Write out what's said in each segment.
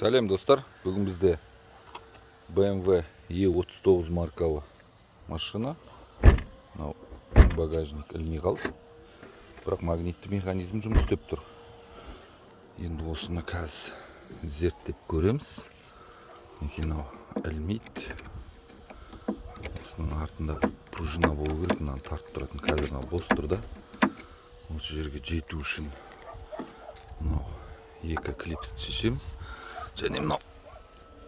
Сәлем, достар! Бүгін бізде BMW E39 маркалы машина. Мынау багажник ілмей қалды. Бірақ магнитті механизм жұмыс істеп тұр. Енді осыны қазір зерттеп көреміз. Неге мынау ілмейді? Осының артында пружина болу керек, мынаны тартып тұратын. Қазір мынау бос тұр да. Осы жерге жету үшін мынау екі клипсті шешеміз. Және мынау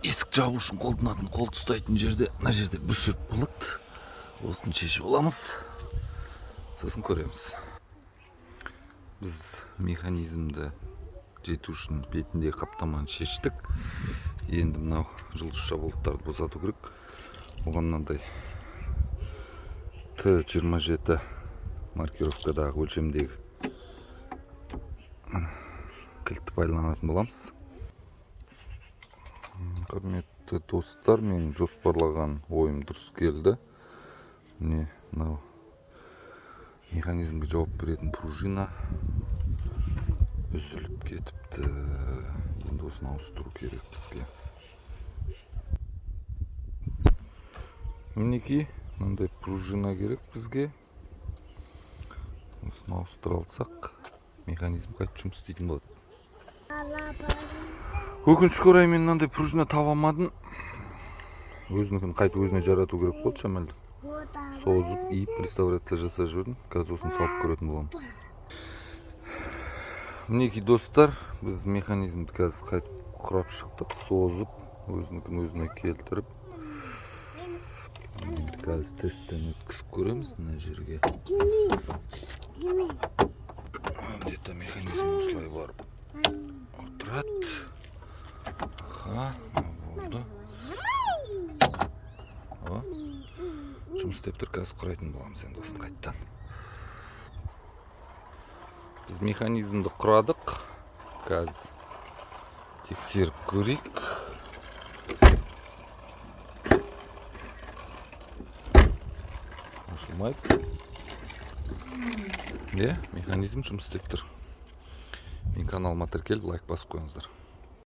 есік жабу үшін қолданатын, қол ұстайтын жерде, мына жерде бір шүріп болады. Осыны шешіп аламыз. Сосын көреміз. Біз механизмді жету үшін бетіндегі қаптаманы шештік. Енді мынау жұлдызша болттарды босату керек. Оған мынандай Т27 маркировкадағы өлшемдегі кілтті пайдаланатын боламыз. Құрметті достар, мен жоспарлаған ойым дұрыс келді. Міне, мынау механизмге жауап беретін пружина үзіліп кетіпті. Енді осыны ауыстыру керек бізге. Мінекей, мынандай пружина керек бізге. Осыны ауыстыра алсақ, механизм қайтып жұмыс істейтін болады. Өкінішке орай, мен мынандай пружина таба алмадым. Өзінікін қайтып өзіне жарату керек болды шамалды. Созып, иіп, реставрация жасап жібердім. Қазір осыны салып көретін боламыз. Мінекей, достар, біз механизмді қазір қайтып құрап шықтық, созып, өзінікін өзіне келтіріп. Енді қазір тесттен өткізіп көреміз мына жерге. Где-то механизм осылай барып отырады. Аха, болды. О, жұмыс істеп тұр, қазір құрайтын боламыз енді осыны қайттан. Біз механизмді құрадық. Қазір тексеріп көрейік. Ашылмайды. Иә, механизм жұмыс істеп тұр. Менің каналыма тіркеліп, лайк басып қойыңыздар.